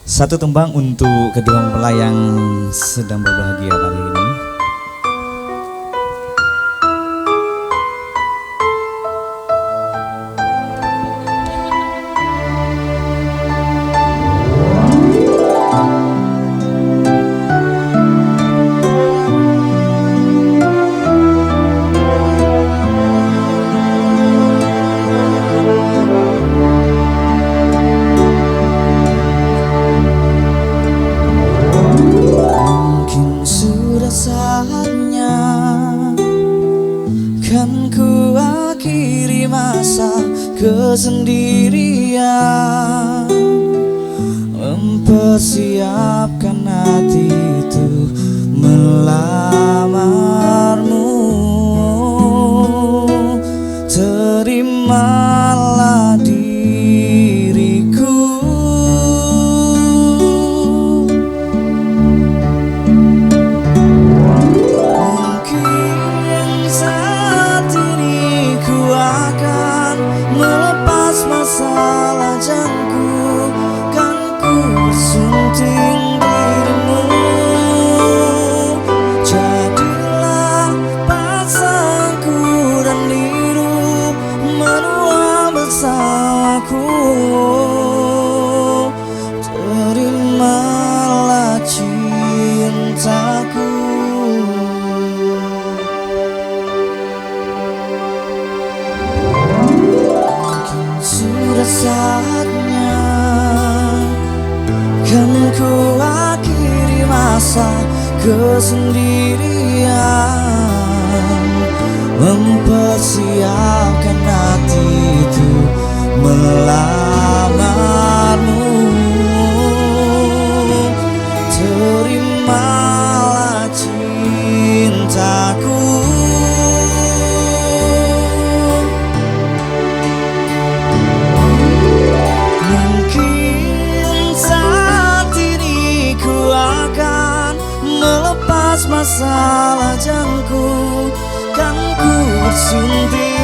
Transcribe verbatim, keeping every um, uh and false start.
Satu tembang untuk kedua mempelai yang sedang berbahagia pagi ini. Mungkin sudah saatnya kan ku akhiri masa kesendirian, mempersiapkan hati itu melamarmu. Terimalah diriku. Mungkin saat ini ku akan melepas masa lajangku, kan ku bersunting dirimu. Jadilah pasanganku dan hidup menua bersamaku. Terimalah cintaku. Mungkin sudah saatnya kan ku akhiri masa kesendirian, mempersiapkan hati itu melamarmu. Terimalah cintaku. Mungkin saat ini ku akan melepas masa lajangku, kan ku bersunting